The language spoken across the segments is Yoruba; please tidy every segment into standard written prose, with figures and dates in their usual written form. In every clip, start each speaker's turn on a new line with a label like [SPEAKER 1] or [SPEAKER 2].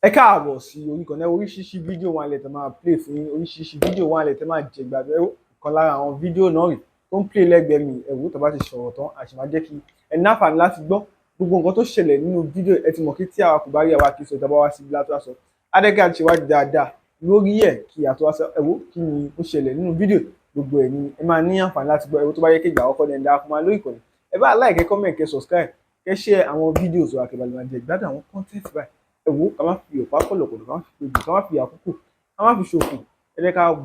[SPEAKER 1] Ẹ káàbọ̀ sí orí ìkànnì. Oríṣiríṣi fídíò wà lẹ̀ tẹ́ máa play fún yín, oríṣiríṣi fídíò wà lẹ̀ tẹ́ máa jẹ gbàgbé. Ọ̀kan lára àwọn fídíò náà rè tó ń play lẹ́gbẹ̀ẹ́ mi. Ẹ̀wò tó bá ti sọ̀rọ̀ tán, a sì máa jẹ́ kí ẹ ní àǹfààní láti gbọ́ gbogbo nǹkan tó ṣẹlẹ̀ nínú fídíò. Ẹ ti mọ̀ kí tí àwa kò bá rí, àwa kì í sọ. Ìjọba wá síbi láti wá sọ adẹ́gẹ́ àti ṣèwádìí dáadáa lórí ẹ̀ kí a tó wá sọ. Ẹ̀wò, kí ni ó ṣẹlẹ̀ nínú fídíò? Gbogbo ẹ̀ ni ẹ máa ní àǹfààní láti gbọ́. Ẹ̀wò, tó bá yẹ kí ìgbà àkọ́kọ́ ní ẹ̀ ń darapọ̀ máa lórí ìkànnì, ẹ bá like, kẹ́ comment, kẹ́ subscribe, kẹ́ share àwọn videos wa, kẹ́ bá lè máa jẹ ìgbádùn àwọn content báyìí. Ẹ wò, ká má fi ọ̀pá kọ̀lọ̀kọ̀lọ̀, ká má fi pejù, ká má fi àkókò, ká má fi ṣòfò. Ẹ jẹ́ ká wo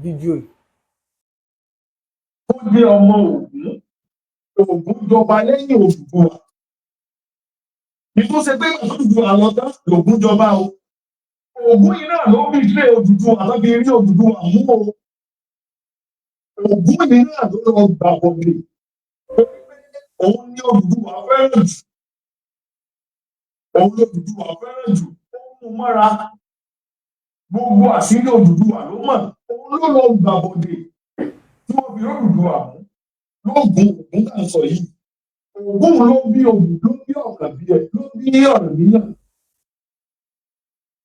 [SPEAKER 1] fídíò yìí.
[SPEAKER 2] Ó jẹ́ ọmọ Ògún. Ògún jọba lẹ́yìn Odùduwà. Ní tó ṣe pé Odùduwà lọ tán lògún jọba o. Ògún yìí náà ló bí ilé Odùduwà tó fi rí Odùduwà mú o. Ògún yìí náà ló lọ gbàbọ̀dè òun ní Odùduwà fẹ́ràn jù. Òun ní Odùduwà fẹ́ràn jù. Ó mú mọ́ra, gbogbo àṣírí Odùduwà ló mọ̀. Òun ló lọ gbàbọ̀dè tí wọ́n fi rí Odùduwà mú lóògùn. Ògún kà ń sọ yìí, Ògún ló bí Ògún, ló bí ọ̀ràn bí ẹ, ló bí Ọ̀rànmíyàn.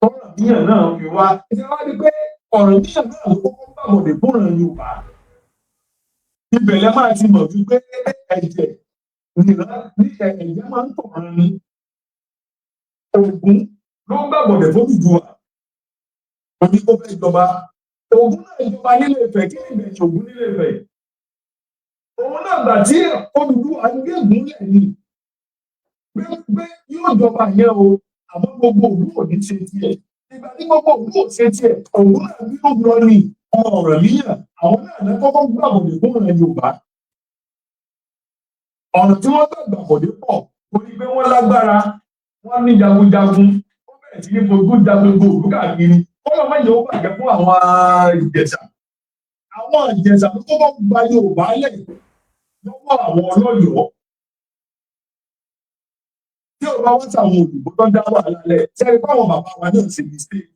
[SPEAKER 2] Ọ̀rànmíyàn náà fi wá ṣe wá di pé Ọ̀rànmíyàn náà ló kọ́kọ́ gbàbọ̀dè fún ìran Yorùbá. Ibẹ̀ lẹ máa ti mọ̀ wípé ẹ̀jẹ̀ nìran ní, ẹ̀jẹ̀ máa ń tọ̀ràn ni. Ògún ló gbàbọ̀dè fún Odùduwà oní kó fẹ́ jọba. Ògún náà jọba nílé Ifẹ̀. Kí ni ìbẹ̀yìn Ògún nílé Ifẹ̀? Òun náà gbà tí Odùduwà gégùn lẹ̀ ní pé yóò jọba yẹn o, àmọ́ gbogbo òlú ò ní ṣe tiẹ̀. Ìgbà tí gbogbo òlú ò ṣe tiẹ̀, Ògún náà bí ó lọ ní ọmọ Ọ̀rànmíyàn. Àwọn náà ní kọ́kọ́ gbàbọ̀dè fún ìran Yorùbá. Ọ̀nà tí wọ́n gbà gbàbọ̀dè pọ̀, torí pé wọ́n lágbára, wọ́n ní jagunjagun. Ó bẹ̀rẹ̀ sí ní fojú ja gbogbo òlú káàkiri. Kọ́lọ̀ má yẹ ó bàjẹ́ fún àwọn Ìjẹ̀ṣà. Àwọn Ìjẹ̀ṣà ló kọ́kọ́ gba Yorùbá lẹ̀ lọ́wọ́ àwọn Ọlọ́yọ̀ọ́. Tí o bá wọ́n sàwọn òyìnbó tó ń dá wàhálà lẹ̀ sẹ́ni báwọn bàbá wa náà ṣe mistake.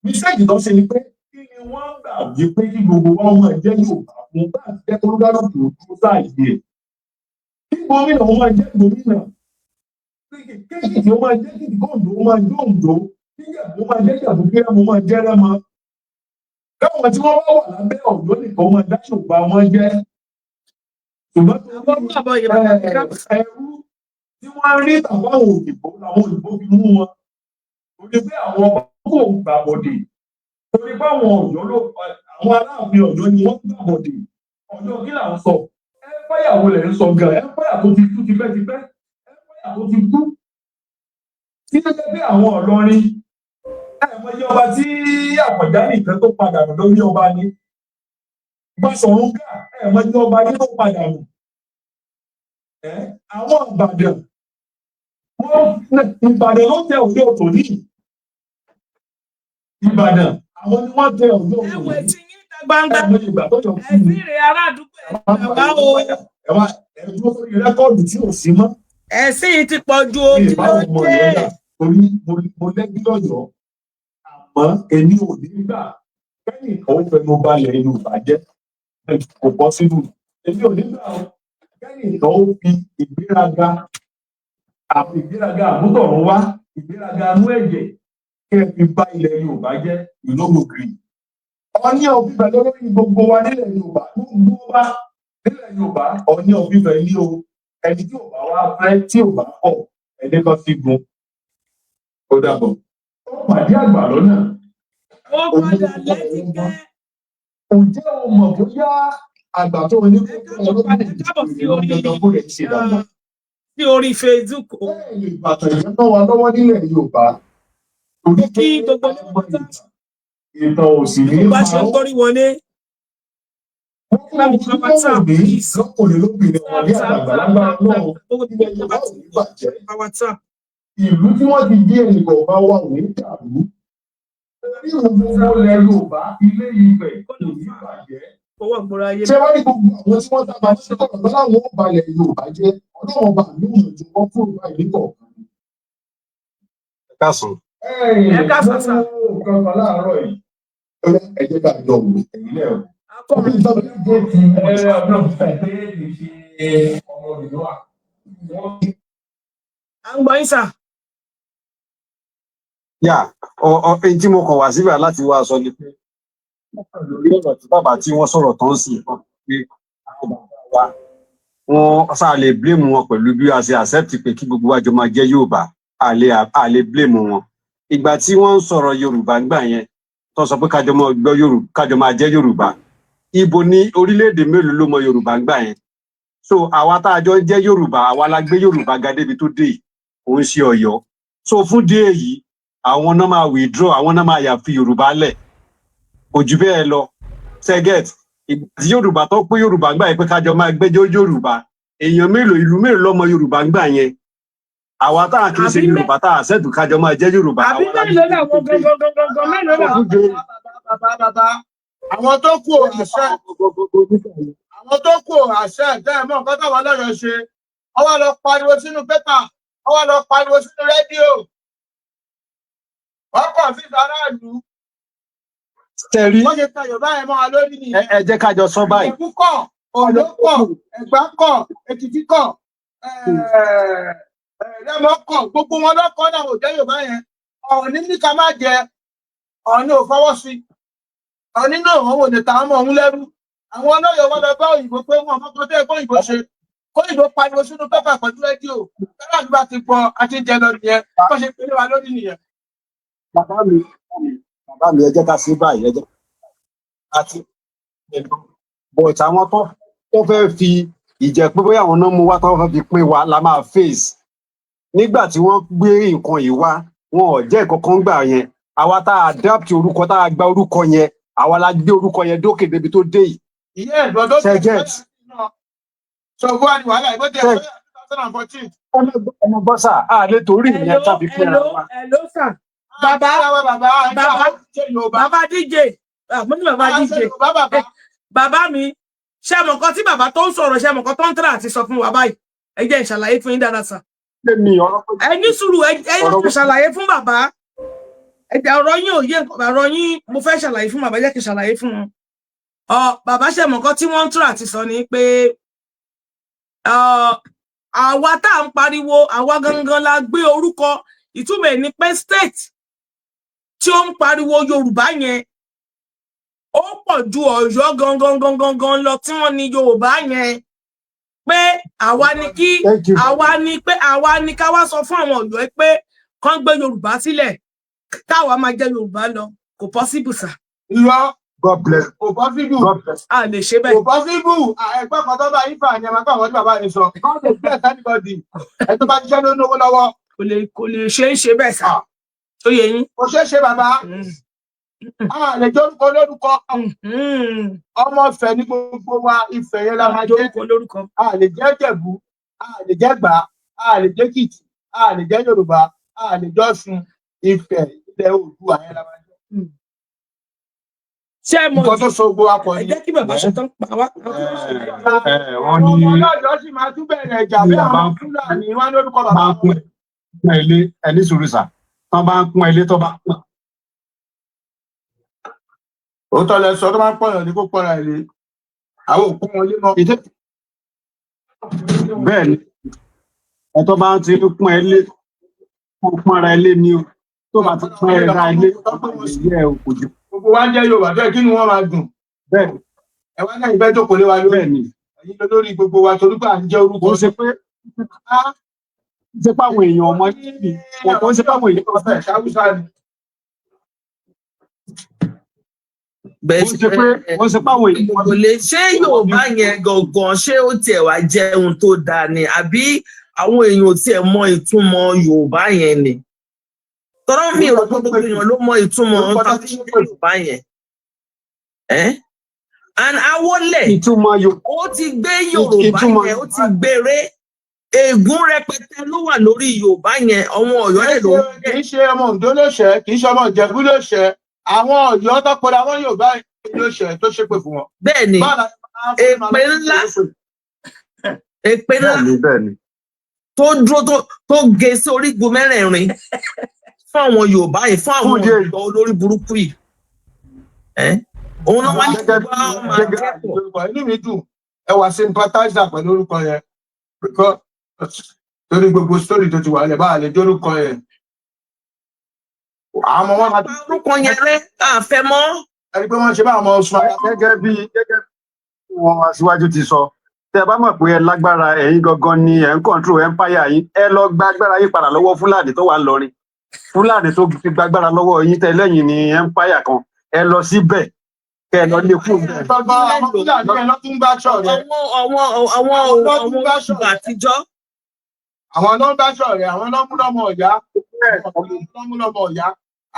[SPEAKER 2] Mistake tó ṣe ni pé kí ni wọ́n gbà wípé kí gbogbo wa máa jẹ́ Yorùbá fún bá àti jẹ́ kólúkálùkù dúró sáàyè ẹ̀, kí gómìnà ó máa jẹ́ gómìnà, kéèkìtì ó máa jẹ́ kìtì, kóńdó ó máa jẹ́ Oǹdó, kí Ìjẹ̀bú ó máa jẹ́ Ìjẹ̀bú, kí Rẹ́mọ máa jẹ́ Rẹ́mọ, káwọn tí wọ́n bá wà lábẹ́ Ọ̀yọ́ nìkan máa dá Yorùbá wọn jẹ́. Ṣùgbọ́n ẹrú tí wọ́n rí tàbáwọn òyìnbó làwọn òyìnbó fi mú wọn, torí pé àwọn ọba kò gbàbọ̀dè, torí pé àwọn Ọ̀yọ́ ló, àwọn Aláàfin Ọ̀yọ́ ni wọ́n gbàbọ̀dè. Ọ̀yọ́ kí là ń sọ? Empire wo lẹ̀ ń sọ gan? Empire tó ti kú tipẹ́tipẹ́, empire tó ti kú tí ó jẹ́ pé àwọn Ọlọ́rin ẹ̀ mọ iye ọba tí Àfọ̀njá nìkan tó padà nù lórí ọba ni. Báṣọ̀run Gáà, ẹ̀ mọ iye ọba yìí tó padà nù. Àwọn Ìbàdàn, wọ́n Ìbàdàn ló tẹ Ọ̀yọ́ tòní. Ìbàdàn, àwọn ni wọ́n tẹ Ọ̀yọ́
[SPEAKER 3] Ẹ
[SPEAKER 2] tòní.
[SPEAKER 3] wò tí yín ta gbangba.
[SPEAKER 2] Ẹ̀ mọ ìgbà tó yọ
[SPEAKER 3] Ẹ
[SPEAKER 2] fún mi.
[SPEAKER 3] sì rè ará àdúgbò, ẹ gbà wá o.
[SPEAKER 2] Ẹ wá ẹ dúró sórí record tí ò sí mọ́.
[SPEAKER 3] Ẹ̀sìn yìí ti pọ̀ ju o.
[SPEAKER 2] Mi
[SPEAKER 3] Kí
[SPEAKER 2] ì bá
[SPEAKER 3] ló
[SPEAKER 2] ọmọ
[SPEAKER 3] dé?
[SPEAKER 2] Ọ̀yọ́ yà torí mo lẹ́bí lọ́yọ̀ọ́, àmọ́ èmi ò ní gbà kẹ́nìkan ó fẹnu balẹ̀ Yorùbá jẹ́. Kò possible. Èmi ò ní gbà ó kẹ́nìkan ó fi ìgbéraga, àwọn ìgbéraga àmútọ̀run wá, ìgbéraga anú ẹ̀jẹ̀, kẹ́ ẹ fi bá ilẹ̀ Yorùbá jẹ́. You no go gree. Ọọ̀ni of Ifẹ̀ lórí gbogbo wa nílẹ̀ Yorùbá, gbogbo wa nílẹ̀ Yorùbá, Ọọ̀ni of Ifẹ̀ ní o. Ẹni tí ò bá wá fẹ́, tí ò bá kọ̀, ẹni kan sí gun. Ó dàbọ̀. Ó pàdé àgbà lọ́nà.
[SPEAKER 3] Ó padà létí kẹ́.
[SPEAKER 2] Ǹjẹ́ o mọ̀ bóyá àgbà tó ní
[SPEAKER 3] Ẹ káàbọ̀ padà, ẹ káàbọ̀ sí orí
[SPEAKER 2] dandan bó lè ṣe dàgbà?
[SPEAKER 3] Sí orí Facebook o.
[SPEAKER 2] Bẹ́ẹ̀ ni ìbàtàn ìjẹ́ tán wa lọ́wọ́ nílẹ̀ Yorùbá. Torí pé
[SPEAKER 3] Kí gbogbo ní
[SPEAKER 2] àwọn ìtàn, ìtàn ò sì ní
[SPEAKER 3] Bí bá ṣe ń
[SPEAKER 2] parọ́.
[SPEAKER 3] gbórí wọlé.
[SPEAKER 2] Wọ́n
[SPEAKER 3] Bá mi
[SPEAKER 2] fún
[SPEAKER 3] power tap,
[SPEAKER 2] ojú ní
[SPEAKER 3] please.
[SPEAKER 2] lọ́kùnrin lóbìnrin, ọmọdé àtàgbà, lágbára náà ilẹ̀ Yorùbá ò ní bàjẹ́.
[SPEAKER 3] Power tap.
[SPEAKER 2] Ìlú tí wọ́n ti bí ẹnì kọ̀ọ̀kan wa ò ní dàrú. Orírun gbogbo ilẹ̀ Yorùbá, Ilé Ifẹ̀, kò ní bàjẹ́.
[SPEAKER 3] Owó ìgboro ayé.
[SPEAKER 2] Ṣé wọ́n ní gbogbo àwọn tí wọ́n sábà ń sọ̀rọ̀ tó láwọn ó balẹ̀ Yorùbá jẹ́, Ọlọ́run bá mi ò ju wọ́n kúrò báyìí ní kọ̀ọ̀kan.
[SPEAKER 4] Ẹ káàsán.
[SPEAKER 3] Ẹ káàsán sà.
[SPEAKER 2] Nǹkan kan láàárọ̀ yìí. Ó yá, ẹ jẹ́ ká jọ wò, ẹ̀yin náà wò.
[SPEAKER 3] Akọrin.
[SPEAKER 2] Jẹ́ ti
[SPEAKER 5] Ẹ ọdún pé kì í ṣe ọmọ Odùduwà. Wọ́n
[SPEAKER 3] À ń gbọ́ yín sà.
[SPEAKER 4] Yà ọ ọ èyí tí mo kàn wá síbẹ̀ láti wá sọ ni pé lórí ọ̀rọ̀ tí bàbá tí wọ́n sọ̀rọ̀ tán sí pé àwọn bàbá wa, wọ́n sáà lè blame wọn pẹ̀lú bí a ṣe accept pé kí gbogbo wa jọ máa jẹ́ Yorùbá. A lè blame wọn. Ìgbà tí wọ́n ń sọ̀rọ̀ Yorùbá ńgbà yẹn, tó sọ pé kájọ máa gbọ́ Yorùbá, kájọ máa jẹ́ Yorùbá, ibo ní orílẹ̀-èdè mélòó ló mọ Yorùbá ńgbà yẹn? So àwa tá a jọ ń jẹ́ Yorùbá, àwa la gbé Yorùbá ga débi tó dé yìí, kò ń ṣe Ọ̀yọ́. So fún dé èyí, àwọn náà máa withdraw, àwọn náà máa yà fi Yorùbá lẹ̀, kò jù bẹ́ẹ̀ lọ. Ṣé get? Ìgbà tí Yorùbá tó pé Yorùbá gbà yẹn pé kájọ máa gbẹ́jọ́ Yorùbá, èèyàn mélòó, ìlú mélòó lọ́mọ Yorùbá ń gbà yẹn? Àwa tá a kì í ṣe Yorùbá tá a ṣẹ́dùn kájọ máa jẹ́ Yorùbá,
[SPEAKER 3] Àbí
[SPEAKER 4] àwa la
[SPEAKER 3] mélòó làwọn gangan gangan gangan, mélòó làwọn?
[SPEAKER 4] Fún dé
[SPEAKER 6] Bàbá, bàbá, àwọn tó kù ò àṣẹ, àwọn tó kù ò àṣẹ tẹ́ ẹ mọ̀ nǹkan táwọn ọlọ́yọ̀ ṣe. Wọ́n wá lọ pariwo sínú pépà, wọ́n wá lọ pariwo sínú rédíò, wọ́n kàn sí aráàlú.
[SPEAKER 4] Tẹ̀rí.
[SPEAKER 6] Wọ́n ṣe ta Yorùbá yẹn mọ́ wa lórí nìyẹn.
[SPEAKER 4] Ẹ jẹ́ kájọ sọ báyìí.
[SPEAKER 6] Ìjẹ̀bú kọ̀, Oǹdó kọ̀, Ẹ̀gbá kọ̀, Èkìtì kọ̀, Rẹ́mọ kọ̀, gbogbo wọn lọ́kọ́ náà ò jẹ́ Yorùbá yẹn. Ọ̀ọ̀ni ní ká má jẹ, Ọ̀ọ̀ni ò fọwọ́ sí. Ọ̀ọ̀ni náà wọn ò lè ta ọmọ òun lẹ́rú. Àwọn ọlọ́yọ̀ wọn lọ bá òyìnbó pé wọn mọ́kàn tó yẹ kó òyìnbó ṣe. Kó òyìnbó pariwo sínú pépà pẹ̀lú rédíò. Tẹ́lá bá ti pọ̀ àti jẹ lọ nìyẹn. Bó ṣe pélé wa lórí nìyẹn.
[SPEAKER 4] Bàbá mi, bàbá mi, ẹ jẹ́ ká ṣe báyìí, ẹ jẹ́ àti but àwọn tó fẹ́ fi ìjẹ́ pé bóyá àwọn náà mú wá, tó fẹ́ fi pín wa la máa face. Nígbà tí wọ́n gbé nǹkan yìí wá, wọn ò jẹ́ nǹkan kan gbà yẹn. Àwa tá a adapt orúkọ, tá a gba orúkọ yẹn, àwa la gbé orúkọ yẹn dókè débi tó dé yìí.
[SPEAKER 6] Ìyá ẹ̀gbọ́n tó
[SPEAKER 4] Ṣé get?
[SPEAKER 6] Sọ fún wa ní wàhálà ìbò tí ẹ̀ 2014.
[SPEAKER 4] Ọmọ bọ́sà a lè torí ìyẹn
[SPEAKER 3] Hello,
[SPEAKER 4] tàbí pínra
[SPEAKER 3] hello,
[SPEAKER 4] wa.
[SPEAKER 3] Hello sir. Bàbá,
[SPEAKER 6] bàbá,
[SPEAKER 3] bàbá,
[SPEAKER 6] ṣe Yorùbá.
[SPEAKER 3] Bàbá DJ, ah, mo ní bàbá
[SPEAKER 6] Bàbá
[SPEAKER 3] DJ.
[SPEAKER 6] ṣe Yorùbá, bàbá.
[SPEAKER 3] Bàbá mi, ṣé mọ̀ nǹkan tí bàbá tó ń sọ̀rọ̀, ṣé mọ̀ nǹkan tó ń tẹ̀lé àti sọ fún wa báyìí? Ẹ jẹ́ n ṣàlàyé fún yín dáadáa sir.
[SPEAKER 4] Ṣé mi ọ̀rọ̀ pé
[SPEAKER 3] Ẹ ní sùúrù, ẹ ẹ
[SPEAKER 4] ọ̀rọ̀
[SPEAKER 3] jẹ́ ṣàlàyé fún bàbá. Ẹ jẹ́ ọ̀rọ̀ yín ò yé ọ̀rọ̀ yín, mo fẹ́ ṣàlàyé fún bàbá, jẹ́ kí n ṣàlàyé fún wọn. Ọ bàbá, ṣé mọ̀ nǹkan tí wọ́n ń tẹ̀lé àti sọ ni pé àwa tá à ń pariwo, àwa gangan la gbé orúkọ. Ìtumọ̀ ẹ̀ ni pé state tí ó ń pariwo Yorùbá yẹn, ó pọ̀ ju Ọ̀yọ́ gangan gangan gangan lọ tí wọ́n ní Yorùbá yẹn, pé àwa ni kí
[SPEAKER 4] Thank you.
[SPEAKER 3] àwa ni pé àwa ni ká wá sọ fún àwọn Ọ̀yọ́ pé kán gbé Yorùbá sílẹ̀, káwa máa jẹ́ Yorùbá lọ. Kò possible sir.
[SPEAKER 6] Irọ́.
[SPEAKER 4] God bless.
[SPEAKER 6] Kò possible.
[SPEAKER 4] God bless.
[SPEAKER 3] A lè ṣe bẹ́ẹ̀.
[SPEAKER 6] Kò possible. Ẹgbẹ́ kan tó bá yín fà ní ẹ máa gbọ́ àwọn tí bàbá yín sọ. God dey bless anybody. Ẹ tó bá ṣiṣẹ́ ló náwó lọ́wọ́.
[SPEAKER 3] Kò lè ṣe é ṣe bẹ́ẹ̀ sir, tó yẹ yín.
[SPEAKER 6] Kò ṣeé ṣe, bàbá. A lè jórúkọ lórúkọ. Ọmọ Ifẹ̀ ní gbogbo wa, Ifẹ̀ yẹn la máa jẹ́.
[SPEAKER 3] Lórúkọ lórúkọ.
[SPEAKER 6] A lè jẹ́ Jẹ̀bú, a lè jẹ́ Ẹ̀gbá, a lè jẹ́ Èkìtì, a lè jẹ́ Yorùbá, a lè jẹ́ Ọ̀ṣun. Ifẹ̀, ilẹ̀ Oòduà yẹn la máa jẹ́.
[SPEAKER 3] Ṣé ẹ mọ̀
[SPEAKER 6] Nǹkan tó so gbogbo wa pọ̀
[SPEAKER 3] Ẹ
[SPEAKER 6] ni.
[SPEAKER 3] jẹ́ kí bàbá ṣe tán pa wá.
[SPEAKER 4] Ẹ wọ́n ní
[SPEAKER 6] Àwọn ọmọ ọlọ́yọ̀ sì máa tún bẹ̀rẹ̀ ìjà bí
[SPEAKER 4] Bí a bá
[SPEAKER 6] àwọn Fúlàní wọn lórúkọ bàbá
[SPEAKER 4] bá ń
[SPEAKER 6] wọn.
[SPEAKER 4] pín ilé, ẹni sùúrù sà, tán bá ń pín ilé, tó bá ń pín
[SPEAKER 6] Òótọ́ lẹ sọ, tó máa ń pọ̀yàn ní kó pọ̀ra ẹ̀ lé. Àwọn òkú wọn lé mọ́.
[SPEAKER 4] Bẹ́ẹ̀ ni, ẹ tó bá ń ti pín ilé, kó pọ́n ara ilé ni o. Tó bá ti pọ́n ara ilé, yẹ o kò jù.
[SPEAKER 6] Gbogbo wa ń jẹ́ Yorùbá bẹ́ẹ̀, kí ni wọ́n máa dùn.
[SPEAKER 4] Bẹ́ẹ̀.
[SPEAKER 6] Ẹ wá náà ìfẹ́ jókòó lé wa lórí.
[SPEAKER 4] Bẹ́ẹ̀ ni.
[SPEAKER 6] Ẹ̀yin lọ lórí gbogbo wa torí pé à ń jẹ́ orúkọ.
[SPEAKER 4] Kò ṣe pé ṣe pé àwọn èèyàn ọmọ wọn kò ṣe pé àwọn èèyàn
[SPEAKER 6] Ọ̀fẹ́ ṣáwúsá ni.
[SPEAKER 5] Bẹ́ẹ̀.
[SPEAKER 4] Kò ṣe pé kò ṣe pé àwọn èèyàn
[SPEAKER 5] Kò lè ṣé Yorùbá yẹn gangan, ṣé ó tiẹ̀ wá jẹ́ ohun tó dáa ni, àbí àwọn èèyàn ò tiẹ̀ mọ ìtumọ̀ Yorùbá yẹn ni? Tọ́rọ́ mi rò pé gbogbo èèyàn ló mọ ìtumọ̀
[SPEAKER 6] Orúkọ tó
[SPEAKER 5] ohun
[SPEAKER 6] ti
[SPEAKER 5] tó
[SPEAKER 6] ń
[SPEAKER 5] jẹ́ Yorùbá yẹn. Eh? And Awólẹ̀
[SPEAKER 4] Ìtumọ̀ Yorùbá
[SPEAKER 5] ó ti gbé Yorùbá
[SPEAKER 4] Ìtumọ̀
[SPEAKER 5] yẹn, ó ti gbére ègún rẹpẹtẹ ló wà lórí Yorùbá yẹn. Ọmọ Ọ̀yọ́ dẹ̀ ló ń
[SPEAKER 6] Kì í ṣe ọmọ Oǹdó ló ṣẹ̀, kì í ṣe ọmọ Ìjẹ̀bú ló ṣẹ̀. Àwọn Ọ̀yọ́ tó pera wọn Yorùbá ló ṣẹ̀ tó ṣépè fún wọn.
[SPEAKER 5] Bẹ́ẹ̀ ni.
[SPEAKER 6] Báwo la ṣe máa fún
[SPEAKER 5] Èpè ńlá, èpè ńlá
[SPEAKER 4] Bẹ́ẹ̀ ni, bẹ́ẹ̀ ni.
[SPEAKER 5] tó dúró tó gé sí orígun mẹ́rẹ̀ẹ̀rin fún àwọn Yorùbá yìí, fún àwọn
[SPEAKER 4] Fún ìdí èyí.
[SPEAKER 5] ọ̀dọ́ olórí burúkú yìí. Ẹ́ òun náà wá ní
[SPEAKER 4] Gẹ́gẹ́
[SPEAKER 5] gbogbo àwọn máa
[SPEAKER 4] gẹ́gẹ́
[SPEAKER 5] kẹ́kọ̀ọ́.
[SPEAKER 6] Orúkọ, inú mi dùn ẹ wá sympathizer pẹ̀lú orúkọ yẹn, because torí gbogbo story tó ti wà lẹ̀ báà lè dórúkọ yẹn. Àwọn ọmọ wọn máa
[SPEAKER 5] Pa orúkọ yẹn rẹ́, àfẹ́ mọ́.
[SPEAKER 6] Ẹni pé wọ́n ṣe bá àwọn ọmọ oṣù
[SPEAKER 4] Gẹ́gẹ́ bí wọn aṣíwájú ti sọ, tẹ́ ẹ bá mọ̀ pé ẹ lágbára, ẹ̀yin gangan ni ẹ ń control empire yín, ẹ lọ gba agbára yín padà lọ́wọ́ Fúlàní tó wà ńlọrin, Fúlàní tó ti gbàgbára lọ́wọ́ yín tẹ́ lẹ́yìn ní empire kan. Ẹ lọ síbẹ̀ kẹ́ ẹ lọ lé kúrò níbẹ̀.
[SPEAKER 6] Gbọ́ngàn àwọn Fúlàní ẹ̀ lọ́tún bá ṣọ̀rẹ́.
[SPEAKER 5] Àwọn
[SPEAKER 6] Àwọn ló
[SPEAKER 5] àwọn
[SPEAKER 6] tún bá ṣọ̀rẹ́.
[SPEAKER 5] àtijọ́.
[SPEAKER 6] Àwọn ló ń bá ṣọ̀rẹ́, àwọn ló ń mú lọ́mọ ọ̀yá, àwọn ló ń mú lọ́mọ ọ̀yá.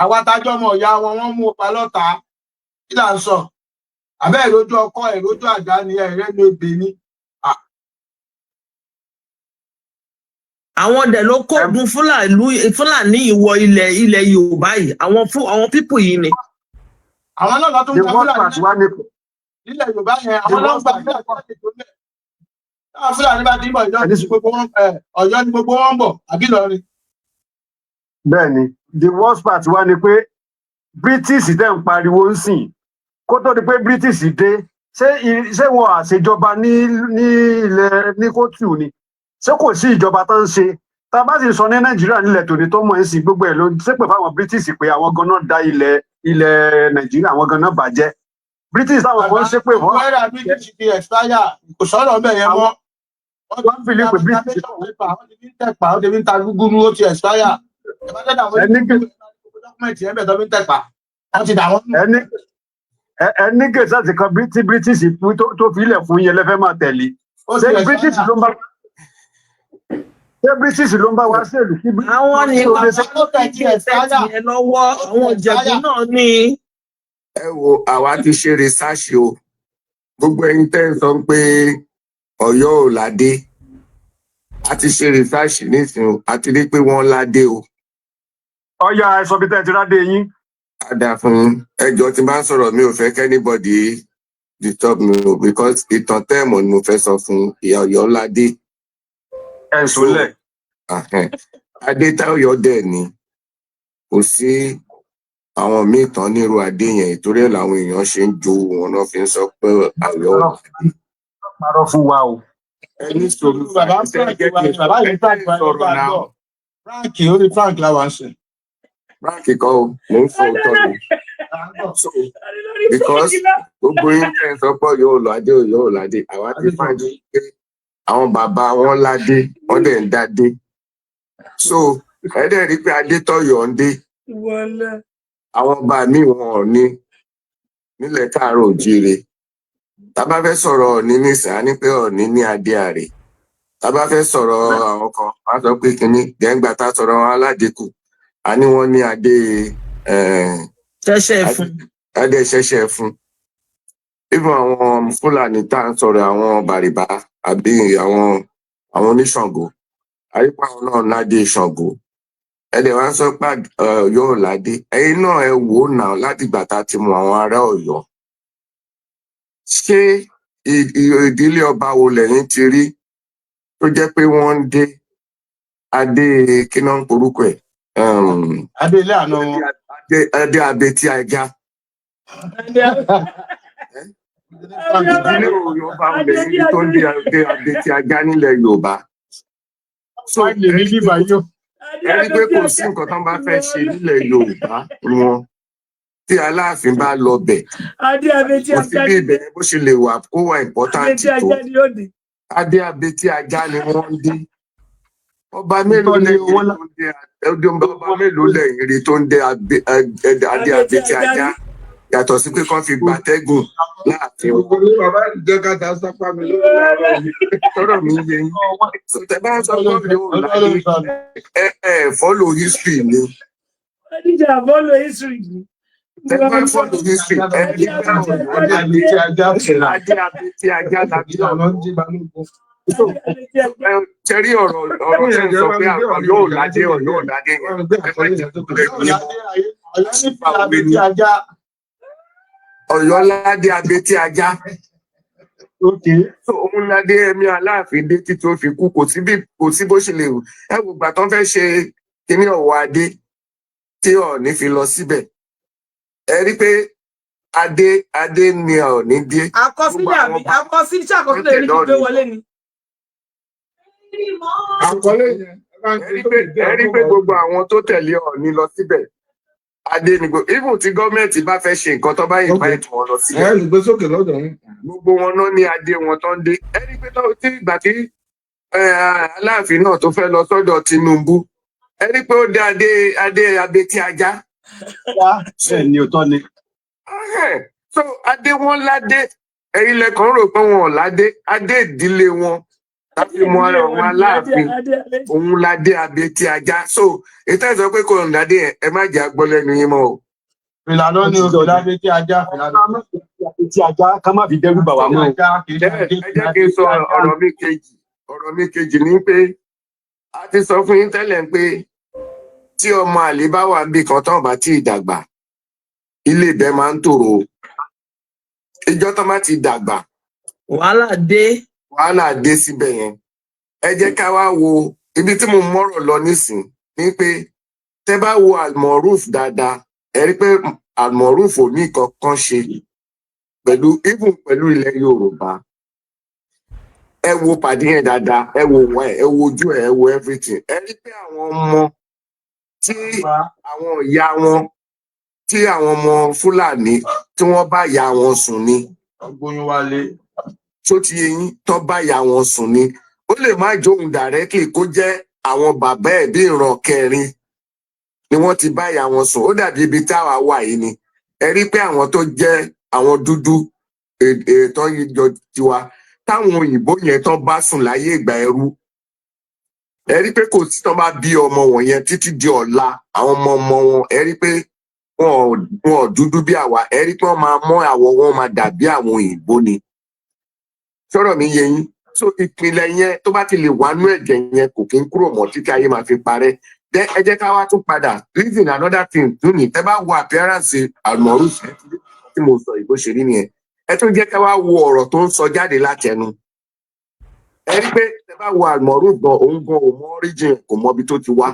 [SPEAKER 6] Àwa tájọ́ ọmọ ọ̀yá wọn, wọ́n mú pa lọ́ta. Kí là ń sọ? Àbẹ́ ìrójú ọkọ, ìrójú àdá ni ẹ̀rẹ́ ní ebè ni.
[SPEAKER 5] Àwọn dẹ̀ ló kógun Fúlàní ìwọ ilẹ̀ Yorùbá yìí, àwọn fún àwọn people yìí ni.
[SPEAKER 6] Àwọn náà lọ tún
[SPEAKER 4] The
[SPEAKER 6] gba
[SPEAKER 4] worst
[SPEAKER 6] Fúlàní
[SPEAKER 4] part wá ní
[SPEAKER 6] nílẹ̀ Yorùbá yẹn, àwọn ló ń gba Fúlàní láti tó lẹ̀. Táwọn Fúlàní bá ti ń bọ̀, Ọ̀yọ́ ni gbogbo wọn ń bọ̀, àbí Ìlọrin.
[SPEAKER 4] Bẹ́ẹ̀ ni, the worst part wá ni pé British tẹ́ ń pariwo ń sìn, kó tó di pé British dé, ṣé wọn àṣejọba ní ilẹ̀ ní kóòtù ni? Ṣé kò sí ìjọba tó ń ṣe? Tá a bá sì sọ ní Nàìjíríà nílẹ̀ tòní tó mọ̀ ń sìn, gbogbo ẹ̀ ló ń ṣépè fáwọn British pé àwọn ganan da ilẹ̀ Nàìjíríà, àwọn ganan bàjẹ́. British táwọn kan ń ṣépè fún
[SPEAKER 6] Wẹ́rà British ti expire, kò sọ̀rọ̀ ọbẹ̀ yẹn mọ́.
[SPEAKER 4] Wọ́n fi lè pè British.
[SPEAKER 6] Wọ́n ti fi ń tẹ̀pà, wọ́n ti fi ń ta gúgúrú, ó ti expire. Ìbájẹ́ àwọn document yẹn bẹ̀ tó fi ń tẹ̀pà. Wọ́n ti dà wọ́n nù.
[SPEAKER 4] Ẹni gẹ̀ẹ́sì kan tí British tó fi ilẹ̀ fún yẹn lẹ́fẹ̀ẹ́ máa tẹ̀lé.
[SPEAKER 6] Ó ti
[SPEAKER 4] Ṣé British
[SPEAKER 6] expire.
[SPEAKER 4] ló ń bá, ṣé British ló ń bá wa ṣèlú kí British
[SPEAKER 5] Àwọn ní
[SPEAKER 4] tó lè ṣe?
[SPEAKER 6] Ó tẹ̀ ti expire.
[SPEAKER 5] yẹn lọ́wọ́ àwọn Ìjẹ̀bú náà ní.
[SPEAKER 7] Ẹ wo, àwa ti ṣe research o. Gbogbo ẹ̀yin tẹ́ ń sọ pé Ọ̀yọ́ ò ládé, a ti ṣe research nísìnyí o, a ti rí pé wọ́n ládé o.
[SPEAKER 4] Ọyá, ẹ sọ bí tẹ́ ẹ ti rádé yín.
[SPEAKER 7] Á dáa fún yín. Ẹ jọ̀ọ́, tí n bá ń sọ̀rọ̀, mi ò fẹ́ kí anybody disturb mi o, because ìtàn tẹ́ẹ̀mọ̀ ni mo fẹ́ sọ fún ìyá. Ọ̀yọ́ ládé.
[SPEAKER 4] Ẹ sùnlẹ̀.
[SPEAKER 7] Ahẹ́n. Adé táyọ̀ dẹ̀ ni, kò sí àwọn míì tán nírú adé yẹn, ìtorí ẹ̀ làwọn èèyàn ṣe ń jowú wọn náà fi ń sọ pé Ọ̀yọ́ ò ládé.
[SPEAKER 4] Parọ́ fún wa o.
[SPEAKER 7] Ẹ ní sùúrù.
[SPEAKER 6] Bàbá
[SPEAKER 7] ẹ
[SPEAKER 6] Frank
[SPEAKER 7] jẹ́
[SPEAKER 6] wa
[SPEAKER 7] kí
[SPEAKER 6] ni bàbá yìí, Frank wa ni
[SPEAKER 7] sọ̀rọ̀
[SPEAKER 6] bá
[SPEAKER 7] náà.
[SPEAKER 6] gbọ́. Frank, orí Frank la wà ń sìn.
[SPEAKER 7] Frank kọ́ o, mò ń sọ òótọ́ ni. So because gbogbo yín tẹ̀ ń sọ pé Ọ̀yọ́ ò ládé, Ọ̀yọ́ ò ládé, àwa ti find pé àwọn bàbá wọn ládé, wọ́n dẹ̀ ń dádé. So ẹ dẹ̀ rí pé adé tọ̀yọ̀ ń dé, àwọn ọba míì wọn ò ní nílẹ̀ káàárọ̀ òjíire. Tá a bá fẹ́ sọ̀rọ̀ Ọ̀ọ̀ni nísìnyí, á ní pé Ọ̀ọ̀ni ní adé àrè. Tá a bá fẹ́ sọ̀rọ̀ àwọn kan, wọ́n á sọ pé kínní gẹ̀ǹgbà. Tá a sọ̀rọ̀ àwọn aládìkù, a ní wọ́n ní adé
[SPEAKER 5] Ṣẹ̀ṣẹ̀ fún.
[SPEAKER 7] Adé ṣẹ̀ṣẹ̀ fún. Even àwọn Fúlàní tá à ń sọ̀rọ̀, àwọn Bàrìbá àbí àwọn oníṣàngó, àyípa àwọn náà ládé Ṣàngó. Ẹ dẹ̀ wá ń sọ pé Ọ̀yọ́ ò ládé. Ẹ̀yin náà ẹ wò ó náà, láti ìgbà tá a ti mọ àwọn ará Ọ̀yọ́, ṣé ìdílé ọba wo lẹ́yìn ti rí tó jẹ́ pé wọ́n ń dé adé, kí náà ń porúkọ ẹ̀?
[SPEAKER 6] Adé ilé àná wọn.
[SPEAKER 7] Adé abetí ajá. Ìdílé ọba wo lẹ́yìn rí tó ń dé adé abetí ajá nílẹ̀ Yorùbá? So
[SPEAKER 6] Wọ́n lè ní bíbá yóò.
[SPEAKER 7] ẹ rí pé kò sí nǹkan tán bá fẹ́ ṣe nílẹ̀ Yorùbá wọn, tí Aláàfin bá lọ bẹ̀,
[SPEAKER 3] Adé abetí
[SPEAKER 7] kò sí
[SPEAKER 3] ajá
[SPEAKER 7] bí
[SPEAKER 3] ni.
[SPEAKER 7] ibẹ̀ yẹn bó ṣe lè wà kó wà important
[SPEAKER 3] Abetí
[SPEAKER 7] tó,
[SPEAKER 3] ajá ni ó dé.
[SPEAKER 7] Adé abetí ajá ni wọ́n ń dé. Ọba mélòó
[SPEAKER 4] Òótọ́ ni
[SPEAKER 7] lẹ́yìn
[SPEAKER 4] owó
[SPEAKER 7] rí tó ń dé ọba mélòó lẹ́yìn rí tó ń dé adé
[SPEAKER 3] Abetí
[SPEAKER 7] abetí
[SPEAKER 3] ajá
[SPEAKER 7] ajá
[SPEAKER 3] ni.
[SPEAKER 7] yàtọ̀ sí pé kán fi gbàtẹ́gùn láàfin wọn?
[SPEAKER 8] Gbogbo ní bàbá ìjọba sápá mi lórí ọ̀rọ̀ yìí.
[SPEAKER 7] Tọ́rọ̀ mi yé yín. So tẹ bá ń sọ pé Ọ̀yọ́ ò ládé, ẹ follow history ni.
[SPEAKER 3] Oníjà bọ́ọ̀lù history ni.
[SPEAKER 7] Tẹ bá follow history, ẹ rí pé Ọ̀yọ́
[SPEAKER 8] Adé
[SPEAKER 7] ládé.
[SPEAKER 8] abetí ajá.
[SPEAKER 7] Adé abetí ajá tàbí
[SPEAKER 8] Ìlànà
[SPEAKER 7] Ọ̀yọ́.
[SPEAKER 8] jí balógun.
[SPEAKER 7] So ẹ ṣe rí ọ̀rọ̀ tẹ́ ń sọ pé Ọ̀yọ́ ò ládé, Ọ̀yọ́ ò ládé yẹn, ẹ má jẹ́ kó lẹ́nu yín mọ́.
[SPEAKER 6] Ọ̀yọ́ ní fìlà abetí ajá.
[SPEAKER 7] Ọ̀yọ́ ládé abetí ajá. So òun ládé ẹmí Aláàfin dé títí ó fi kú. Kò sí bí, kò sí bó ṣe lè wù. Ẹ wò gbà tán fẹ́ ṣe kíní ọ̀wọ́ adé tí Ọ̀ọ̀ni fi lọ síbẹ̀, ẹ rí pé adé ni Ọ̀ọ̀ni dé. Gbogbo
[SPEAKER 3] Àkọsílẹ̀
[SPEAKER 7] àwọn
[SPEAKER 3] àbí àkọsílẹ̀, ṣé àkọsílẹ̀ ní kí gbé wọlé ni.
[SPEAKER 8] Àkọlé yẹn, ẹ bá ń
[SPEAKER 7] ẹ
[SPEAKER 8] gbé
[SPEAKER 7] rí pé
[SPEAKER 8] sókè díẹ̀
[SPEAKER 7] ẹ rí
[SPEAKER 8] kó
[SPEAKER 7] pé
[SPEAKER 8] mọ̀.
[SPEAKER 7] gbogbo àwọn tó tẹ̀lé Ọ̀ọ̀ni lọ síbẹ̀. Adé ni gbogbo, even tí gọ́ọ̀mẹ̀ntì bá fẹ́ ṣe nǹkan, tó bá invite wọn lọ
[SPEAKER 8] Ẹ
[SPEAKER 7] síbẹ̀,
[SPEAKER 8] lè gbé sókè lọ́dọ̀ yín.
[SPEAKER 7] Gbogbo wọn náà ní adé wọn tó ń dé. Ẹni pé tí ìgbà tí Aláàfin náà tó fẹ́ lọ sọ́dọ̀ Tinubu, ẹni pé ó dé adé abetí ajá.
[SPEAKER 4] Bẹ́ẹ̀ ni, òótọ́ ni.
[SPEAKER 7] So adé wọn ládé. Ẹ̀yin lẹkàn rò pé wọn ò ládé. Adé ìdílé wọn tàbí mọ ara wọn, Aláàfin òun ládé abetí ajá. So ètò ìsọ pé kò ń ládé yẹn, ẹ má jẹ́ agbọ́ lẹ́nu yín mọ́ o.
[SPEAKER 6] Fìlà ló ní o, fìlà bíi tí ajá, fìlà
[SPEAKER 4] Ká má fi tí ajá, ká má fi dẹ́rù bà wá mọ́ o.
[SPEAKER 6] Ajá kì í ṣe
[SPEAKER 7] Ẹ jẹ́ kí n sọ ọ̀rọ̀ mi kejì. Ọ̀rọ̀ mi kejì ni pé a ti sọ fún yín tẹ́lẹ̀ pé tí ọmọ àlè bá wà níbì kan, tán bá tí ì dàgbà, ilé ibẹ̀ máa ń tòrò. Ìjọ tán bá ti dàgbà,
[SPEAKER 5] Wàhálà dé.
[SPEAKER 7] Wàhálà dé síbẹ̀ yẹn. Ẹ jẹ́ ká wá wo ibi tí mo mọ́rọ̀ lọ nísìn ní pé tẹ́ bá wo Almoruf dáadáa, ẹ rí pé Almoruf ò ní nǹkan kan ṣe pẹ̀lú, even pẹ̀lú ilẹ̀ Yorùbá. Ẹ wo pàdé yẹn dáadáa, ẹ wo wọn, ẹ wo ojú ẹ, ẹ wo everything. Ẹ rí pé àwọn ọmọ tí àwọn ìyá wọn, tí àwọn ọmọ Fúlàní tí wọ́n bá ìyá wọn sùn ni.
[SPEAKER 6] Ọgbóyún wálé.
[SPEAKER 7] Tó ti yé yín, tó bá ìyá wọn sùn ni. Ó lè má jóun directly, kó jẹ́ àwọn bàbá ẹ̀ bí ìran kẹrin ni wọ́n ti bá ìyá wọn sùn. Ó dàbí ibi táwa wà yìí ni. Ẹ rí pé àwọn tó jẹ́ àwọn dúdú ètò ìjọ tiwa táwọn òyìnbó yẹn tán bá sùn láyé ìgbà ẹrú, ẹ rí pé kò sí, tán bá bí ọmọ wọ̀nyẹn títí di ọ̀la, àwọn ọmọ ọmọ wọn, ẹ rí pé wọn ò dúdú bí àwa. Ẹ rí pé wọ́n máa mọ́ àwọ̀ wọn, máa dàbí àwọn òyìnbó ni. Sọ̀rọ̀ mi yé yín? So ìpìlẹ̀ yẹn, tó bá ti lè wà nú ẹ̀jẹ̀ yẹn, kò kí ń kúrò mọ́ títí ayé máa fi parẹ́. Then ẹ jẹ́ ká wá tún padà reason another thing tún ní. Tẹ́ bá wo appearance Almoruf tí mo sọ, ìbò ṣe rí nìyẹn. Ẹ tún jẹ́ ká wá wo ọ̀rọ̀ tó ń sọ jáde látẹnu. Ẹ rí pé tẹ́ bá wo Almoruf gan, òun gan ò mọ origin, kò mọ ibi tó ti wá.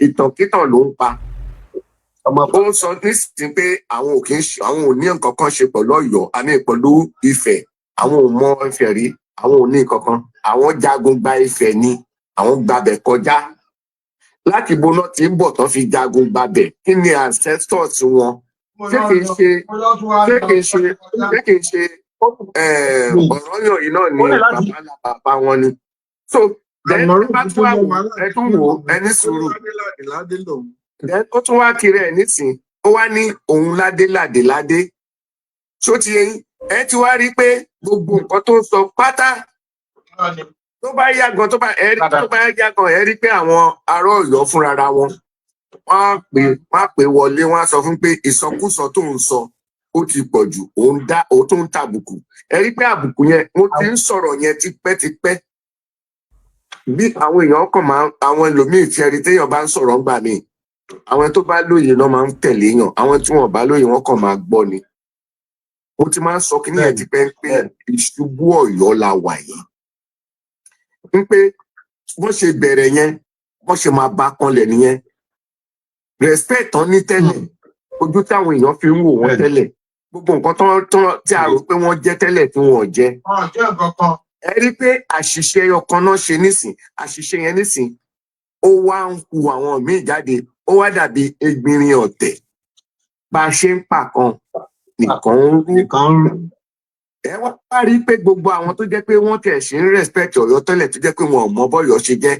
[SPEAKER 7] Ìtànkítàn ló ń pa.
[SPEAKER 4] Ọmọ.
[SPEAKER 7] Ó ń sọ nísìnyí pé àwọn ò kí ń ṣe, àwọn ò ní nǹkan kan ṣe pẹ̀lú Ọ̀yọ́ àmì pẹ̀lú Ifẹ̀, àwọn ò mọ Ifẹ̀ rí, àwọn ò ní nǹkan kan, àwọn jagun gba Ifẹ̀ ni, àwọn gbabẹ̀ kọjá. Láti ibo náà tí ń bọ̀ tán fi jagun gbabẹ̀? Kí ni ancestors wọn? Ṣé kìí ṣe Ọ̀rànyàn yìí náà ni
[SPEAKER 4] Ó lè láti-
[SPEAKER 7] bàbá ńlá bàbá wọn ni? So then ẹ bá tún wá wò, ẹ tún wò ó, ẹ ní sùúrù. Then ó tún wá kiri ẹ nísìn, ó wá ní òun ládé ládé ládé. Ṣó ti yé yín? Ẹ ti wá rí i pé gbogbo nǹkan tó ń sọ pátá, tó bá yá gan, tó bá ẹ rí, tó bá yá gan, ẹ rí pé àwọn ará Ọ̀yọ́ fúnra wọn, wọ́n á pè wọlé, wọ́n á sọ fún pé ìsọkúsọ tó ń sọ ó ti pọ̀ jù, òun dá òun tó ń tàbùkù. Ẹ rí pé àbùkù yẹn, mo ti ń sọ̀rọ̀ yẹn tipẹ́tipẹ́. Bí àwọn èèyàn kàn máa, àwọn ẹlòmíì tí ẹ rí téèyàn bá ń sọ̀rọ̀ ńgbà míì, àwọn tó bá lóye náà máa ń tẹ̀lé yàn, àwọn tí wọn bá lóye, wọn kàn máa gbọ́ ni. Mo ti máa ń sọ kí nìyẹn tipẹ́ pé ìṣubú Ọ̀yọ́ la wà yìí, ń pé bọ́n ṣe bẹ̀rẹ̀ yẹn, bọ́n ṣe máa bá kanlẹ̀ nìyẹn. Respect tán ní tẹ́lẹ̀, ojú táwọn èèyàn fi ń wò wọ́n tẹ́lẹ̀, gbogbo nǹkan tán tí a rò pé wọ́n jẹ́ tẹ́lẹ̀ tí wọ́n ò jẹ́.
[SPEAKER 6] Wọn ò jẹ́ nǹkan kan.
[SPEAKER 7] Ẹ rí pé àṣìṣe ọkàn náà ṣe nísìn, àṣìṣe yẹn nísìn, ó wá ń hu àwọn míì jáde, ó wá dàbí egbìnrin ọ̀tẹ̀. Bá a ṣe ń pa kan nìkan ń rú.
[SPEAKER 4] Nìkan ń rú.
[SPEAKER 7] Ẹ wá rí i pé gbogbo àwọn tó jẹ́ pé wọ́n tẹ̀ ṣe ń respect Ọ̀yọ́ tẹ́lẹ̀, tó jẹ́ pé wọn ò mọ bọ́yọ̀ ṣe jẹ́,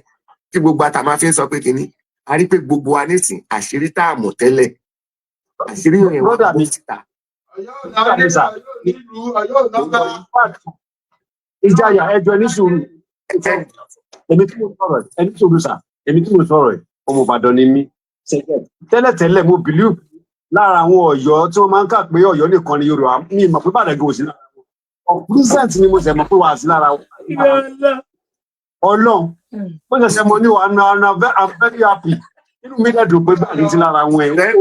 [SPEAKER 7] tí gbogbo ata máa fi ń sọ pé kínní, a rí i pé gbogbo wa nísìn, àṣírí tá a mọ̀ tẹ́lẹ̀, àṣírí yẹn wà
[SPEAKER 4] Brother
[SPEAKER 7] bó
[SPEAKER 4] mi.
[SPEAKER 7] síta.
[SPEAKER 6] Ọ̀yọ́ ò
[SPEAKER 4] Brother mi
[SPEAKER 6] ládé,
[SPEAKER 4] sà.
[SPEAKER 6] Ọ̀yọ́ ò nílùú, Ọ̀yọ́ ò lọ́ba.
[SPEAKER 4] Ìjayà, ẹjọ ní sùúrù. Èmi tí mo sọ̀rọ̀, ẹni sùúrù sà. Èmi tí mo sọ̀rọ̀ yìí, ọmọ Ìbàdàn ni mí. Tẹ́lẹ̀tẹ́lẹ̀, mo believe lára àwọn Ọ̀yọ́ tí wọ́n máa ń kà pé Ọ̀yọ́ nìkan ni Yorùbá. Mi mọ̀ pé Ìbàdàn gan ò sí lára wọn. Of recent ni mo ṣẹ̀ mọ̀ pé wà á sí lára wọn. Ọlọ́run, mo ṣẹ̀ṣẹ̀ mọ̀ ní wà á. I'm very happy, inú mi dẹ̀ dùn pé báyìí sí lára wọn ẹ̀.
[SPEAKER 7] Then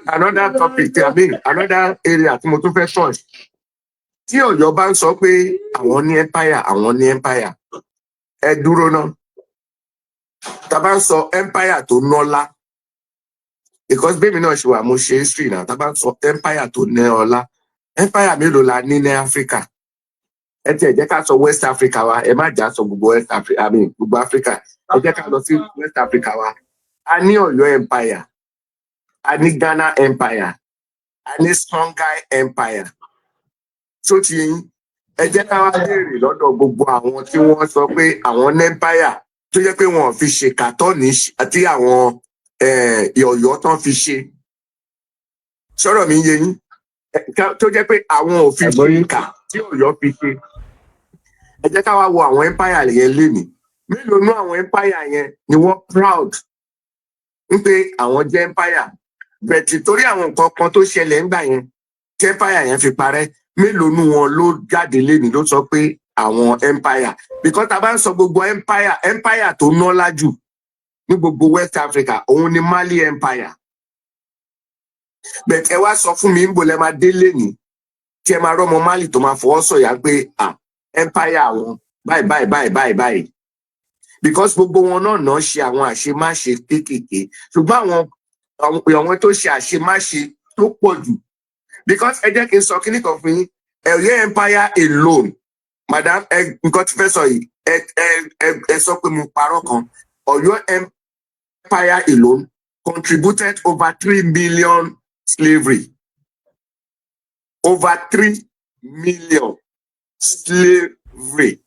[SPEAKER 7] another topic, I mean another area tí mo tún fẹ́ touch, tí Ọ̀yọ́ bá ń sọ pé àwọn ní empire, àwọn ní empire, ẹ dúró ná. Tá a bá ń sọ empire tó nọ́lá, because bẹ́ẹ̀ mi náà ṣe wà, mo ṣe history náà, tá a bá ń sọ empire tó ní ọlá, empire mélòó la ní ní Africa? Ẹ tiẹ̀ jẹ́ ká sọ West Africa wa, ẹ má jà sọ gbogbo West Africa, I mean gbogbo Africa. Ẹ jẹ́ ká lọ sí West Africa wa. A ní Ọ̀yọ́ empire. A ní Ghana Empire, a ní Songhai Empire. Tó ti yín, ẹ jẹ́ ká wá béèrè lọ́dọ̀ gbogbo àwọn tí wọ́n sọ pé àwọn ní empire, tó jẹ́ pé wọn ò fi ṣèkàtọ́ ní àti àwọn Ọ̀yọ́ tán fi ṣe. Sọ̀rọ̀ mi yé yín? Tó jẹ́ pé àwọn ò fi
[SPEAKER 8] Àgbọ́yé.
[SPEAKER 7] ṣèkà tí Ọ̀yọ́ fi ṣe. Ẹ jẹ́ ká wá wo àwọn empire yẹn lénìí. Mélòó nú àwọn empire yẹn ni wọ́n proud ń pé àwọn jẹ́ empire? But torí àwọn nǹkan kan tó ṣẹlẹ̀ ńgbà yẹn tí empire yẹn fi parẹ́, mélòó nú wọn ló jáde lénìí ló sọ pé àwọn empire? Because tá a bá ń sọ gbogbo empire, empire tó nọ́lá jù ní gbogbo West Africa, òun ni Mali Empire. But ẹ wá sọ fún mi, níbo lẹ máa dé lénìí tí ẹ máa rọmọ Mali tó máa fọwọ́ sọ̀yà pé, ah, empire àwọn báyìí báyìí báyìí báyìí báyìí? Because gbogbo wọn náà náà ṣe àwọn àṣemáṣe kéékèèké, ṣùgbọ́n àwọn tó ṣe àṣemáṣe tó pọ̀ jù, because ẹ jẹ́ kí n sọ kíní kan fún yín. Ọ̀yọ́ Empire alone, madam, ẹ nǹkan tí fẹ́ sọ yìí, ẹ sọ pé mo parọ́ kan. Ọ̀yọ́ Empire alone contributed over 3 million slavery, over 3 million slavery,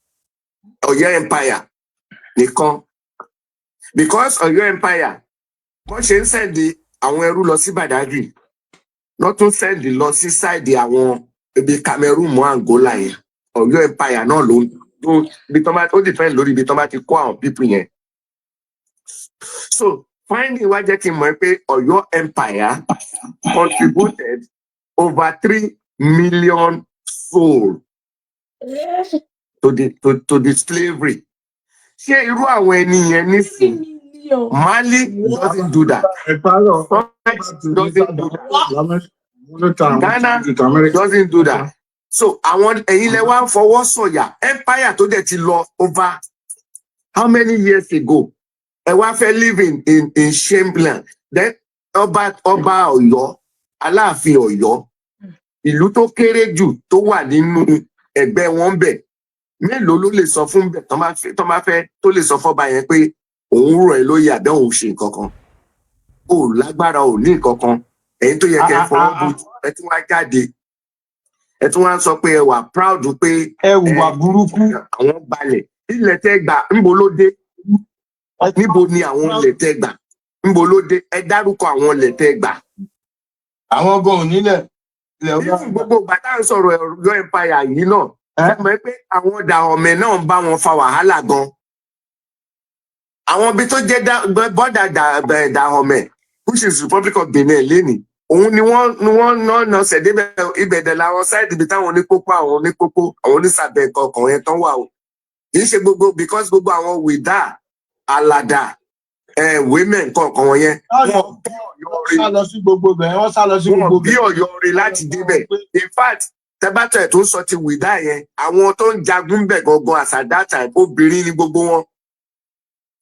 [SPEAKER 7] Ọ̀yọ́ Empire nìkan. Because Ọ̀yọ́ Empire, wọ́n ṣe ń send àwọn ẹrú lọ sí Badagry, wọ́n tún send lọ sí side àwọn ibi Cameroon mọ́ Angola yẹn. Ọ̀yọ́ Empire náà ló ibi tó bá, ó depend lórí ibi tó bá ti kó àwọn people yẹn. So finding wá jẹ́ kí n mọ̀ pé Ọ̀yọ́ Empire contributed over 3 million soul to the slavery. Ṣé irú àwọn ẹni yẹn nísìn, Mali doesn't do that.
[SPEAKER 8] Ẹ parọ́.
[SPEAKER 7] Somalia doesn't do that.
[SPEAKER 8] Ghana
[SPEAKER 7] Ghana doesn't do that. So àwọn ẹ̀yin lẹ wá ń fọwọ́ sọ̀yà empire tó dẹ̀ ti lọ over how many years ago. Ẹ wá fẹ́ live in shameland. Then ọba Ọ̀yọ́, Aláàfin Ọ̀yọ́, ìlú tó kéré jù tó wà nínú ẹgbẹ́ wọn bẹ̀, mélòó ló lè sọ fún bẹ̀ tó bá fẹ́ tó lè sọ fọ́ba yẹn pé òun rọ̀ ẹ́ lóye àbẹ́ òun ṣe nǹkan kan? Ò lágbára, ò ní nǹkan kan. Ẹ̀yin tó yẹ kẹ́ ẹ fọwọ́ bu, ẹ tún wá jáde, ẹ tún wá ń sọ pé ẹ wà proud pé
[SPEAKER 4] Ẹ hùwà burúkú.
[SPEAKER 7] àwọn gbalẹ̀. Ilẹ̀ tẹ́ gbà, ńbo ló dé? Níbo ni àwọn ilẹ̀ tẹ́ gbà? Ńbo ló dé? Ẹ dárúkọ àwọn ilẹ̀ tẹ́ gbà.
[SPEAKER 6] Àwọn gan ò nílẹ̀ ilẹ̀ ọba.
[SPEAKER 7] Even gbogbo ìgbà tá à ń sọ̀rọ̀ Ọ̀yọ́ Empire yìí náà, ṣe mọ̀ pé àwọn Dahomey náà ń bá wọn fa wàhálà gan. Àwọn ibi tó jẹ́ border Dahomey, which is Republic of Benin lénìí, òun ni wọ́n ná ná sẹ̀débẹ̀. Ibẹ̀ dẹ̀ làwọn side ibi táwọn onípópó, àwọn onípópó, àwọn onísàbẹ̀ kọ̀ọ̀kan yẹn tán wà o. Kì í ṣe gbogbo, because gbogbo àwọn Wìdá, Alàdà, women kọ̀ọ̀kan wọn yẹn, wọn bí Ọ̀yọ́ rí.
[SPEAKER 6] Sá lọ sí gbogbo bẹ̀, wọ́n sá lọ sí
[SPEAKER 7] Wọn
[SPEAKER 6] gbogbo
[SPEAKER 7] bí
[SPEAKER 6] bẹ̀.
[SPEAKER 7] Ọ̀yọ́ rí láti débẹ̀. In fact, tẹ́bátẹ̀ tó ń sọ ti Wìdá yẹn, àwọn tó ń jagun bẹ̀ gangan as at that time, obìnrin ni gbogbo wọn.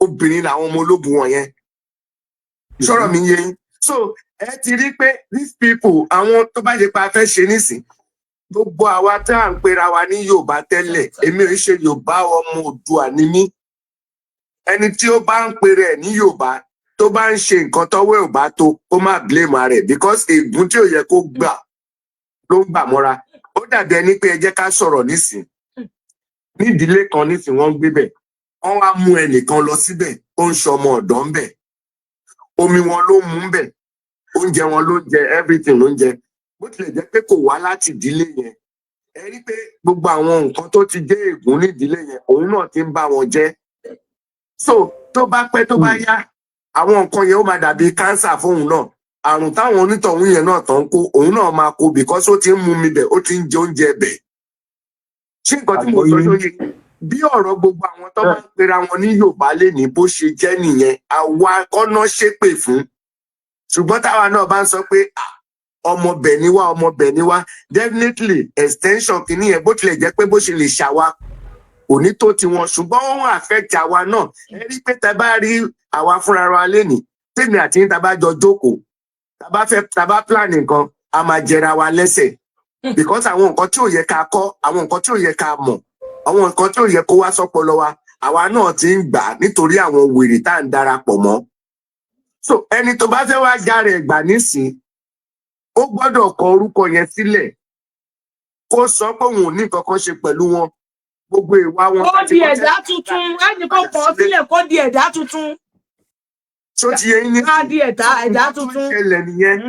[SPEAKER 7] Obìnrin làwọn ọmọ ológun wọn yẹn. Sọ̀rọ̀ mi yé yín? So ẹ ti rí pé these people, àwọn tó bá jẹ́ pé a fẹ́ ṣe nísìn, gbogbo àwa tá à ń pera wa ní Yorùbá tẹ́lẹ̀, èmi ò ń ṣe Yorùbá, ọmọ Oòduà ni mí. Ẹni tí ó bá ń pera ẹ̀ ní Yorùbá tó bá ń ṣe nǹkan tọ́wọ́ ẹ̀ ò bá tó, kó má blame ara ẹ̀, because ègún tí ò yẹ kó gbà ló ń gbà mọ́ra. Ó dàbí ẹni pé, ẹ jẹ́ ká sọ̀rọ̀ nísìn, nídìílé kan nísìn, wọ́n ń gbé bẹ̀, wọ́n wá mú ẹnìkan lọ síbẹ̀, ó ń ṣọmọ ọ̀dọ́ ń bẹ̀. Omi wọn ló mú ń bẹ̀, oúnjẹ wọn ló ń jẹ, everything ló ń jẹ. Bó tilẹ̀ jẹ́ pé kò wá láti ìdílé yẹn, ẹ rí pé gbogbo àwọn nǹkan tó ti jẹ́ ègún nídìílé yẹn, òun náà ti ń bá wọn jẹ́. So tó bá pẹ́, tó bá yá, àwọn nǹkan yẹn ó máa dàbí cancer fóun náà. Àrùn táwọn onítọ̀hún yẹn náà tán kó, òun náà máa kó, because ó ti ń mú mi bẹ̀, ó ti ń jẹ oúnjẹ bẹ̀. Ṣé nǹkan tí mo sọ
[SPEAKER 4] Àgbọ́yé.
[SPEAKER 7] tó yẹ? Bí ọ̀rọ̀ gbogbo àwọn tó bá ń pera wọn ní Yorùbá lénìí bó ṣe jẹ́ nìyẹn. Àwa kọ́nà ṣépè fún, ṣùgbọ́n táwa náà bá ń sọ pé, "Ah, ọmọ bẹ̀ ni wá, ọmọ bẹ̀ ni wá," definitely extension kìíní yẹn, bó tilẹ̀ jẹ́ pé bó ṣe lè ṣàwa kò ní tó tiwọn, ṣùgbọ́n ó ń affect àwa náà. Ẹ rí pé tá bá rí àwa fúnra wa lénìí, tèmi àti yín, tá bá jọ jókòó, tá bá fẹ́, tá bá plan nǹkan, a máa jẹra wa lẹ́sẹ̀, because àwọn nǹkan tí ò yẹ ká kọ́, àwọn nǹkan tí ò yẹ ká mọ̀, àwọn nǹkan tí ò yẹ kó wá sọ́pọlọ wa, àwa náà ti ń gbà á nítorí àwọn wèrè tá à ń darapọ̀ mọ́. So ẹni tó bá fẹ́ wá járe ẹ̀gbà nísìn, ó gbọ́dọ̀ kọ orúkọ yẹn sílẹ̀, kó sọ pé òun ò ní nǹkan kan ṣe pẹ̀lú wọn, gbogbo ìwà wọn
[SPEAKER 3] Kó
[SPEAKER 7] láti
[SPEAKER 3] di
[SPEAKER 7] kọ́
[SPEAKER 3] ẹ̀dá tuntun, ẹnì kan kọ̀ ọ́ sílẹ̀, kó di ẹ̀dá tuntun.
[SPEAKER 7] Ṣó ti yé yín
[SPEAKER 3] Ká
[SPEAKER 7] nísìn?
[SPEAKER 3] di ẹ̀dá ẹ̀dá
[SPEAKER 7] Nǹkan tó ń
[SPEAKER 3] tuntun.
[SPEAKER 7] ṣẹlẹ̀ nìyẹn.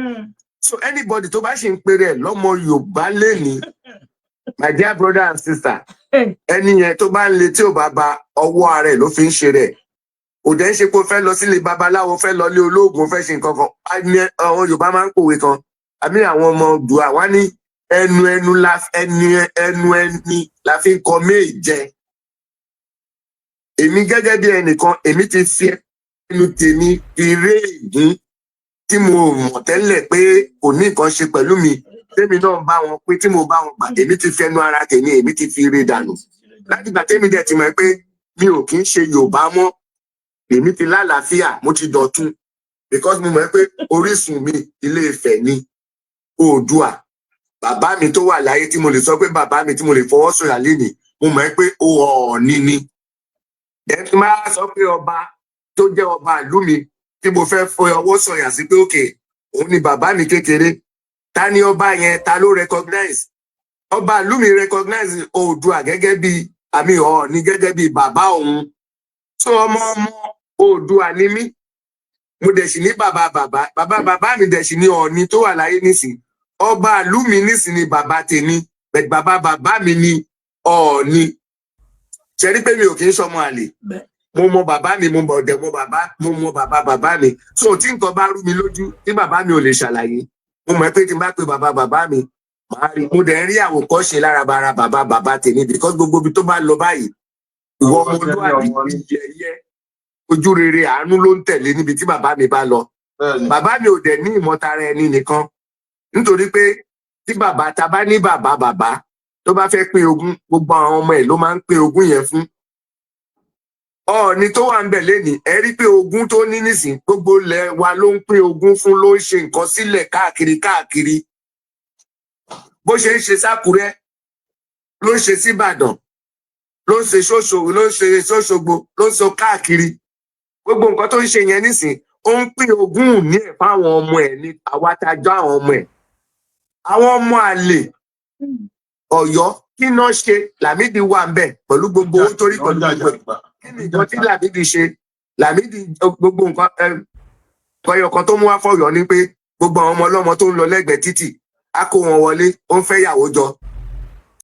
[SPEAKER 7] So anybody tó bá ṣì ń pèrè ẹ̀ lọ́mọ Yorùbá lénìí, my dear brother and sister, ẹni yẹn tó bá ń le tí ò bá ba ọwọ́ ara ẹ̀ ló fi ń ṣe rẹ̀. Kò dẹ̀ ń ṣe pé o fẹ́ lọ sílé babaláwo, fẹ́ lọ lé olóògùn, fẹ́ ṣe nǹkan kan. Á ní àwọn Yorùbá máa ń pòwe kan, àbí àwọn ọmọ Oòduà wá ní ẹnu ẹnu la ẹni ẹnu ẹni la fi ń kọ méje. Èmi gẹ́gẹ́ bí ẹnìkan, èmi ti fi ẹnu tèmi fi ré ègún tí mo mọ̀ tẹ́lẹ̀ pé kò ní nǹkan ṣe pẹ̀lú mi, tèmi náà bá wọn pé tí mo bá wọn gbà. Èmi ti fẹnu ara tèmi, èmi ti fi ré dànù. Láti ìgbà tèmi dẹ̀ ti mọ̀ pé mi ò kí ń ṣe Yorùbá mọ́, èmi ti lálàáfíà, mo ti dọ̀tun, because mo mọ̀ pé orísun mi, Ilé Ifẹ̀ ni, Oòduà. Bàbá mi tó wà láyé tí mo lè sọ pé bàbá mi tí mo lè fọwọ́ sọ̀yà lénìí, mo mọ̀ pé ó Ọọ̀ni ni. Ẹ tí máa sọ pé ọba tó jẹ́ ọba ìlú mi tí mo fẹ́ fọ ọwọ́ sọ̀yà sí pé òkè òun ni bàbá mi kékeré, ta ni ọba yẹn? Ta ló recognize ọba ìlú mi? Recognize Oòduà gẹ́gẹ́ bí àmì Ọọ̀ni gẹ́gẹ́ bí bàbá òun. So ọmọ ọmọ Oòduà ni mí. Mo dẹ̀ sì ní bàbá bàbá bàbá bàbá mi dẹ̀ sì ní Ọọ̀ni tó wà láyé nísìn. Ọba ìlú mi nísìn ni bàbá tèmi, but bàbá bàbá mi ni Ọọ̀ni. Ṣe rí pé mi ò kì í sọmọ àlè? Mo mọ bàbá mi, mo mọ ọdẹ, mo bàbá, mo mọ bàbá bàbá mi. So tí nǹkan bá rú mi lójú tí bàbá mi ò lè ṣàlàyé, mo mọ̀ pé tí n bá pe bàbá bàbá mi, màá rí. Mo dẹ̀ ń rí àwòkọ́ṣe lára bara bàbá bàbá tèmi, because gbogbo ibi tó bá lọ báyìí, ìwọ ọmọlúwàbí, yẹyẹ, ojú rere, àánú ló ń tẹ̀lé níbi tí bàbá mi bá lọ. Bàbá mi ò dẹ̀ ní ìmọ̀tara ẹni nìkan, nítorí pé tí bàbá ta bá ní bàbá bàbá tó bá fẹ́ pín ogún, gbogbo àwọn ọmọ ẹ̀ ló máa ń pín ogún yẹn fún. Ọọ̀ni tó wà ń bẹ̀ lénìí, ẹ rí pé ogún tó ní nísìn, gbogbo ilẹ̀ wa ló ń pín ogún fún, ló ń ṣe nǹkan sílẹ̀ káàkiri káàkiri. Bó ṣe ń ṣe sákúrẹ́ ló ń ṣe síbàdàn, ló ń ṣe ṣóṣo, ló ń ṣe sóṣogbo, ló ń sọ káàkiri. Gbogbo nǹkan tó ń ṣe yẹn nísìn, ó ń pín ogún ní ẹ̀ fáwọn ọmọ ẹ̀ ní. Àwa tá a jọ àwọn ọmọ ẹ̀, àwọn ọmọ àlè Ọ̀yọ́, kí náà ṣe? Lámìdí wà ń bẹ̀ pẹ̀lú gbogbo owó torí pẹ̀lú gbogbo ẹ̀. Kí ni nǹkan tí Lámìdí ṣe? Lámìdí, gbogbo nǹkan ẹyọ kan tó mú wá fọyọ ni pé gbogbo àwọn ọmọ ọlọ́mọ tó ń lọ lẹ́gbẹ̀ẹ́ títì, á kó wọn wọlé, ó ń fẹ́ yàwó jọ.